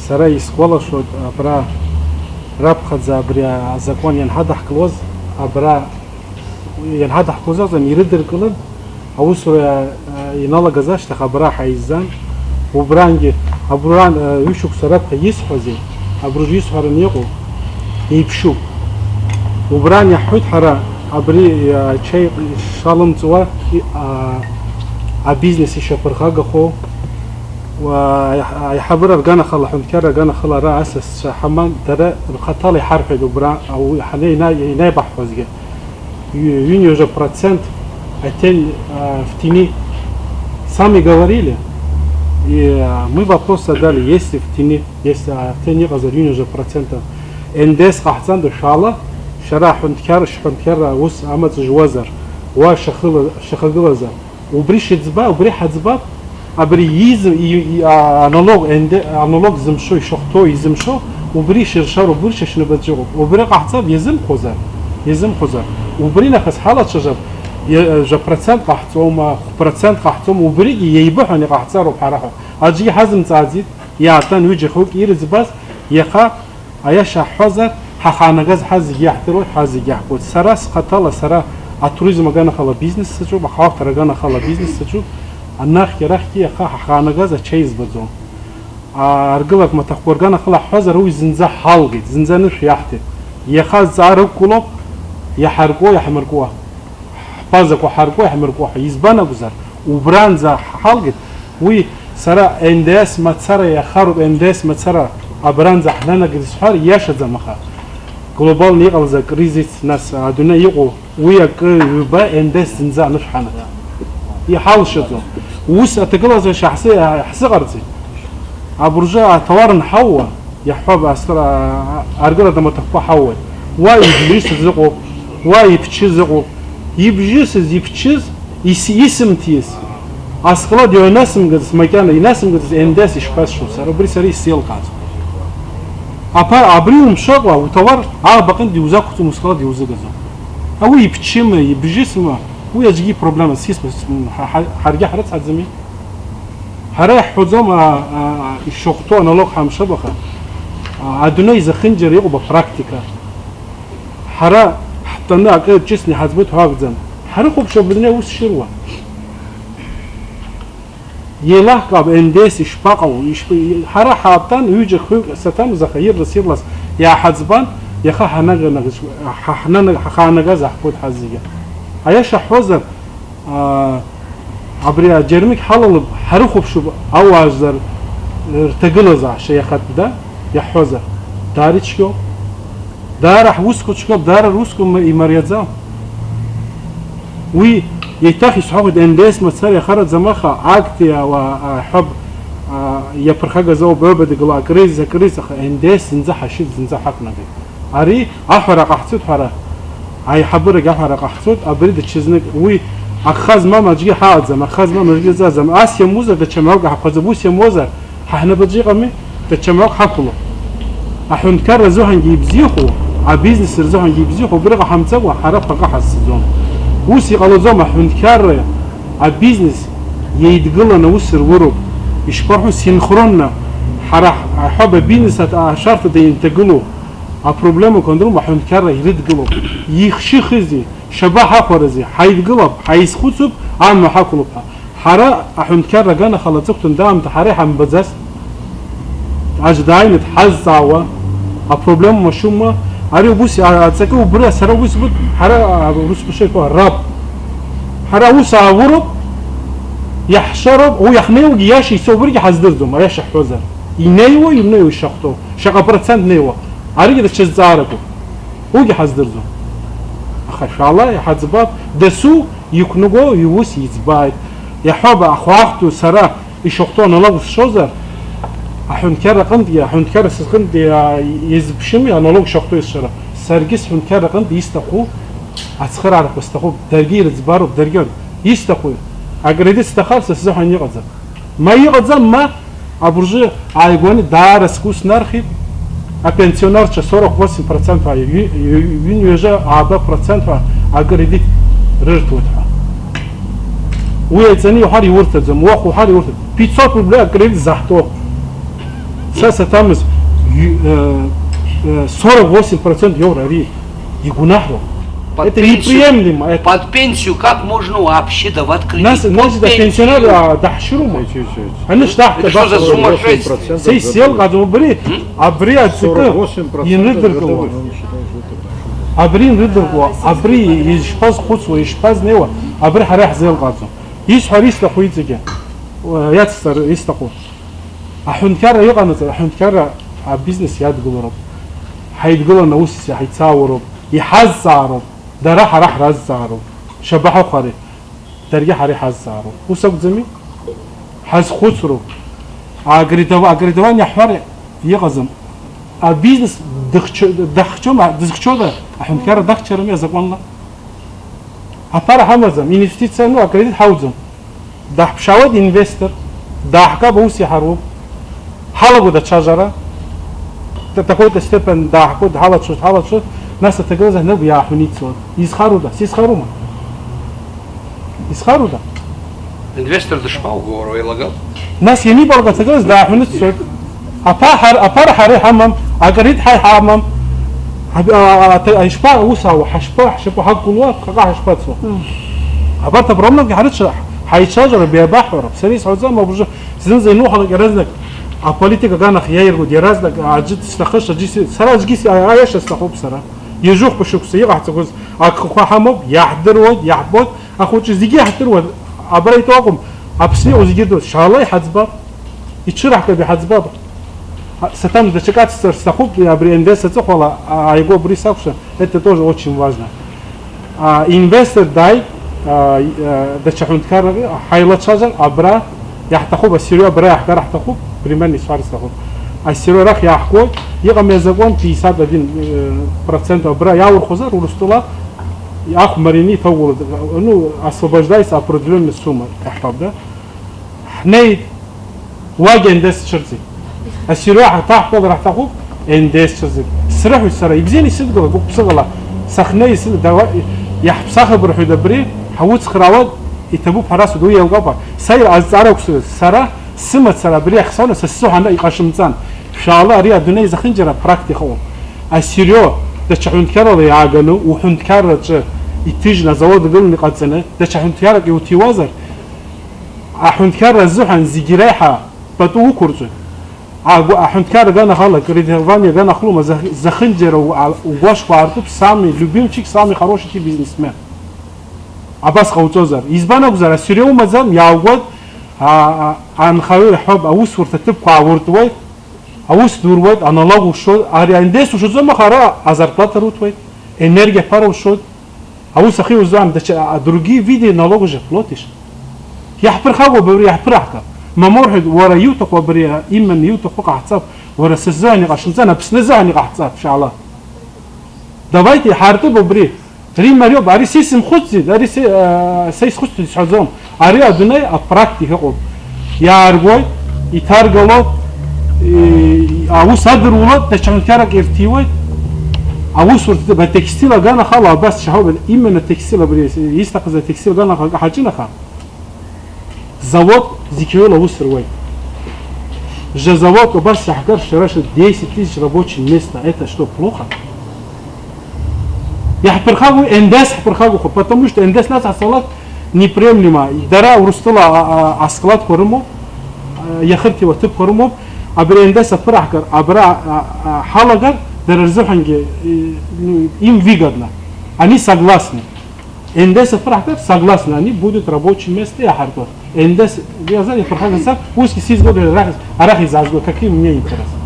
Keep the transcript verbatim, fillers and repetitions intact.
Сара исгәалашәоит, абра раԥхьаӡа абри азакәан ианҳадаҳкылоз, абра ианҳадаҳкылоз акәӡам, ирыдыркылан, аусура, а, иналагаз ашьҭахь абра ҳаизан. Убрангьы, абра, а, ҩышықәса раԥхьа исҳәази, абри исҳәараны иҟоу еиԥшуп. Убран иаҳҳәоит ҳара абри, а, ачаи шалымҵуа, и-, а, абизнес ишьақәырхагахо, уа-, аиҳ-, аиҳабыра рганахала, аҳәынҭқарра аганахала ара асасцәа ҳаман, дара рхаҭала иҳарҳәеит убра, ауи ҳанеина-, инаибаҳҳәозгьы. Ю-, ҩынҩажәа процент аттен-, а, в тени. Сами говорили, и, а, мы вопрос задали, есть ли в тени, есть, а, в тени иҟазар ҩынҩажәа процент. Н Д С ҟаҳҵанда шәаала, шәара аҳәынҭқар, шәҳәынҭқарра ус амаҵ жуазар, уа шәахыла-, шәахагылазар. Убри шәыӡба, убри ҳаӡбап, абри изы-, и-, и-, а-, аналог, Н Д-, аналог зымшо, ишахәҭоу, изымшо, убри шәыршароуп, убри шәышәнапаҿы иҟоуп. Убри ҟаҳҵап, иазымхозар, иазымхозар. Убри нахыс ҳалацәажәап, е-, жәа процент ҟаҳҵома, хә процент ҟаҳҵома, убригьы еибыҳәан иҟаҳҵароуп ҳара ҳәа. Аӡәгьы ҳазымҵааӡеит, иаатәан ҩыџьа хҩык ирыӡбаз, иаха Аиаша ҳҳәозар, ҳахаанагаз ҳазегьы иаҳдыруеит, ҳазегьы иаҳбоит. Сара схаҭала, сара атуризм аганахала бизнес саҿуп, ахалаҭара аганахала бизнес саҿуп. Анахьгьы арахьгьы иаха ҳахаанагаз ачаи збаӡом. А, аргыларҭ маҭәахәқәа рганахала ҳҳәозар, уи зынӡа ҳалгеит, зынӡа анышә иаҳҭеит. Иаха азҵаара ықәгылоуп, иаҳаркуа, иаҳмыркуа. Ҳԥазақәа ҳаркуа, иаҳмыркуа ҳәа. Избан акәзар, убранӡа ҳалгеит. Уи сара Н Д С мацара иахароуп, Н Д С мацара абранӡа ҳнанагеит сҳәар, ииашаӡам, аха глобалны иҟалаз акризис, нас адунеи иҟоу, уи акы ҩба Н Д С зынӡа анышә ҳанагеит. Иҳалшаӡом. Ус аҭагылазаашьа ҳзы-, ҳзыҟарҵеит. Абыржәы аҭауар нҳауа, иаҳҳәап, астра-, аргыларҭа маҭәахәқәа ҳауеит. Уа ибжьысыз ыҟоуп, уа иԥчыз ыҟоуп. Ибжьысыз, иԥчыз, ис-, исымҭиз. Асклад ианасымгацыз, макьана инасымгацыз, Н Д С ишԥасшо, сара убри сара исзеилкааӡом. Аԥа-, абри умшакәа, уҭауар аабаҟынтә иузақәҵом, усклад иузыгаӡом. Ауи иԥчыма, ибжьысма, уи аӡәгьы ипроблема сисма, ҳа-, ҳа-, ҳаргьы ҳрыцҳаӡами? Ҳара иаҳҳәаӡом, а, а, а, ишахәҭоу аналог ҳамшап, аха, а, адунеи зехьынџьара иҟоуп апрактика. Ҳара ҳтәаны акы ҿыцны иҳаӡбоит ҳәа акәӡам. Ҳарыхәаԥшуа абри адунеи аус шыруа. Еилаҳкаап, Н Д С ишԥаҟало, ишԥа-, ҳара ҳаатәан, ҩыџьа хҩык саҭамыз, аха ирлас-ирлас иааҳаӡбан, иаха ҳанага-, ҳа-, ҳананаг-, ҳахаанагаз аҳбоит ҳазегьы. Аиаша ҳҳәозар, аа, абри аџьармыкь ҳалалып, ҳарыхәаԥшуп ауаажәлар рҭагылазаашьа иахатәда, иаҳҳәозар, даара ицәгьоуп. Даара ҳусқәа цәгьоуп, даара русқәа ма-, имариаӡам. Уи еиҭах исҳәахуеит, Н Д С мацара иахараӡам, аха акти ауаа, аҳәаб, а, иаԥырхагаз ауп, ҩба дгыла акрызис, акрызис, аха Н Д С зынӡа ҳашьит, зынӡа ҳақәнагеит. Ари аҳәара ҟаҳҵоит, ҳәара. Аиҳабырагь аҳәара ҟаҳҵоит, абри даҽазнык. Уи агха змам аӡәгьы ҳааӡам, агха змам аӡәгьы ӡаӡам. Ас иамузар, даҽа мҩак ҳаԥхьаӡап, ус иамуазар, ҳа ҳнапаҿы иҟами, даҽа мҩак ҳақәло. Аҳәынҭқарра азыҳәангьы ибзиахо, абизнес рзыҳәангьы ибзиахо, убри ҟаҳамҵакәа ҳара ԥаҟа ҳазцаӡом. Ус иҟалаӡом, аҳәынҭқарра, абизнес еидгыланы аус руроуп. Ишԥарҳәо, синхронно ҳара ҳ-, аҳәаба бизнес ат-, ашәарҭада инҭагылоу апроблемақәа анрылба аҳәынҭқарра ирыдгылоуп. Ихшьыхызи, шаба ҳахәарази, ҳаидгылап, ҳаизхәыцып, амҩа ҳақәлап ҳәа. Ҳара аҳәынҭқарра аганахала аҵыхәтәан даамҭа ҳара иҳамбаӡацт. Аӡә дааины дҳазҵаауа, апроблема машәыма, ари убыс, а-, аҵакы убра, сара убыс быҭ, ҳара, а, рус башеиқәа, раб. Ҳара аус аауроуп, иаҳшароуп, уи иаҳнеиуагьы иаша ицо, убригьы ҳаздырӡом, аиаша ҳҳәозар. Инеиуа, имнеиуа ишахәҭоу, шаҟа процент неиуа, аригьы даҽа зҵааракуп. Уигьы ҳаздырӡом. Аха шәаала, иҳаӡбап, дасу иқәнаго иус иӡбааит. Иаҳҳәап, ахәаахәҭҩы сара ишахәҭоу аналог сшозар, аҳәынҭқарра аҟынтәи, аҳәынҭқарра сызҟынтәи, а, иазыԥшыми аналог шахәҭоу есшара? Саргьы сҳәынҭқарра аҟынтәи исҭаху ацхыраарақәа сҭахуп, даргьы ирыӡбароуп, даргьы исҭаху акредит сҭахар са сзыҳәан иҟаӡам. Ма иҟаӡам, ма абыржәы ааигәаны даара сгәы снархьит, апенсионерцәа сорок восемь процент ҩы-, ҩы-, ҩынҩажәа ааба процент ҳәа акредит рырҭоит ҳәа. Уи еиҵаны иуҳәар иурҭаӡам, уахә уҳәар иурҭаӡам. Пятьсот рублей акредит заҳҭо. Са саҭамыз, ҩ- э, э, сорок восемь процент иоур ари игәнаҳроуп. Под Это пенсию, неприемлемо. Это под пенсию как можно вообще давать кредит? Нас, под нас да пенсию. Пенсионер, а, даҳшьырума? Чуть-чуть. Они ж даҳ- Это что за сумасшествие? Са исзеилкааӡом убри, абри аӡыкы инрыдыркыло. Абри инрыдыркыло, абри ишԥазхәыцуа, ишԥазнеиуа, абри ҳара иаҳзеилкааӡом. Исҳәар исҭаху иҵегьы, иацсҵар исҭаху. Аҳәынҭқарра иҟанаҵ-, аҳәынҭқарра абизнес иадгылароуп. Ҳаидгыланы аус ҳаицаауароуп, иҳазҵаароуп, дара ҳара ҳразҵаароуп. Шабаҳахәари, даргьы ҳара иҳазҵаароуп. Ус акәӡами? Ҳазхәыцроуп. Агридова-, агридование ҳҳәар иҟаӡам. Абизнес дыхчо-, дахчома, дызхчода аҳәынҭқарра дахчарами азакәанла? Аԥара ҳамаӡам, инвестициа ану акредит ҳауӡом. Даҳԥшаауеит инвестор, дааҳгап, аус иҳаруп. Ҳалагоит ацәажәара. Т-, такой-то степен дааҳгоит, ҳалацәоит, ҳалацәоит, нас аҭагылазаашьа ныгә иааҳәны ицоит. Изхаруда? Сизхарума? Изхаруда? Инвестор дышԥауго, уара уеилагап? Нас ианибалак аҭагылаз дааҳәны дцоит. Аԥа ҳар-, аԥара ҳара иҳамам, акредит ҳа иҳамам. Аб-, а-, а-, а-, а-, ишԥа-, ус ала, ҳашԥа-, ҳшьапы ҳақәгылуа, ԥхьаҟа ҳашԥацо? Абарҭ абромнакгьы ҳарыцәа-, ҳаицәажәара биабаҳҳәароуп. Сара исҳәаӡом абыржәы, зынӡа ианухалак иаразнак аполитика аганахь иаиргоит, иаразнак аӡәы дсҭахыша, аӡәы ис-, сара аӡәгьы ис-, а-, аиаша сҭахуп сара. Ҩажәи хәба шықәса иҟаҳҵақәаз агхақәа ҳамоуп, иаҳдыруеит, иаҳбоит, ахәыҷы зегьы иаҳдыруеит, абра итәоу акәым, Аԥсны иҟоу зегьы ирдыруеит, шаала иҳаӡбап, иҽыраҳкып, иҳаӡбап. А, саҭамыз даҽакы ацҵар сҭахуп, абри Н Д С аҵыхәала, а, ааигәа убри сакәшан, это тоже очень важно. А, инвестор дааит, а, и-, а, даҽа ҳәынҭқарраҟны ҳаилацәажәан, абра иаҳҭахуп, асерҩа абра иаҳгар ҳҭахуп, примерно исҳәар сҭахуп. Асерҩа арахь иаҳгоит, иҟами азакәан, пятьдесят один процент абра иаурхәозар, Урыстәыла ахә марины иҭоугылоит, ну, освобождается определённая сумма, иаҳҳәап, да? Ҳнеит, уагь Н Д С цәырҵит. Асерҩа ҳаҭаҳкылар ҳҭахуп, Н Д С цәырҵит. Срыҳәоит сара, ибзианы исыдгыла, гәык-ԥсыкала сахьнеи, исыд-, дауа-, иаҳԥсахып рҳәоит абри, ҳауцхраауа иҭабуп ҳара сыд, уи еилкаауп. Са ира-, азҵаара ықәсыргаз, сара сымацара абри ахьсауна, са сзыҳәан иҟашымҵан. Шәаала, ари адунеи зехьынџьара практика ыҟоуп. Асерҩо, даҽа ҳәынҭқаррала иааганы, уҳәынҭқарраҿы иҭыжьны, азауад агыланы иҟаҵаны, даҽа ҳәынҭқаррак иуҭиуазар, аҳәынҭқарра азыҳәан зегьы реиҳа пату уқәырҵоит. Агу-, аҳәынҭқарра аганахьала, кредитование аганахьлома, зах-, зехьынџьара у-, а-, угәашәқәа аартуп, самый любимчик, самый хороший бизнесмен. Абас ҟауҵозар. Избан акәзар, асерҩо умаӡам, иааугоит, а, а, анхаҩы иаҳҳәап, аусурҭа ҭыԥқәа аауртуеит, аус дуруеит, аналог ушоит, ари Н Д С ушаӡом, аха ара азарплата руҭоит, енергиа ԥара ушоит. Аус ахьиуз аамҭа, а, а, другие виды налогов же платишь. Иаҳԥырхагоуп абри, иаҳԥыраҳгап. Мамоу рҳәеит, уара иуҭаху абри, а, иман иуҭаху ҟаҳҵап, уара са сзыҳәан иҟашәымҵан, Аԥсны азыҳәан иҟаҳҵап, шәаала. Давайте иҳаартуп абри. Римма ариоуп, ари са исымхәыцӡеит, ари са, а, са исхәыцӡеит исҳәаӡом. Ари адунеи апрактика ыҟоуп. Иааргоит, иҭаргалоит, и-, аус адырулоит, даҽа ҳәынҭқаррак ирҭиуеит. Аусурҭа, ба-, текстил аганахьала абас шаҳауба, именно текстил абри, исҭахыз атекстил аганахьала ҳаҿынаха, завод зқьҩыла аус руеит. Же завод убас иаҳгар, шәара шәа десять тысяч рабочий места, это что, плохо? Иаҳԥырхагоу, Н Д С ҳԥырхагоуп, потому что Н Д С нацҳасалак неприемлемо. Дара Урыстәыла, а, а, аскладқәа рымоуп, а, иахырҭиуа аҭыԥқәа рымоуп. Абри Н Д С аԥыраҳгар, абра, а, а, ҳалагар, дара рзыҳәангьы, и-, ну, им выгодно. Они согласны. Н Д С аԥыраҳгар, согласны, они будут рабочие места иаҳаркуа. Н Д С, я знаю, иаԥырхагацар, усгьы сизгоит, арахь, арахь изаазгоит, какие у меня интересы?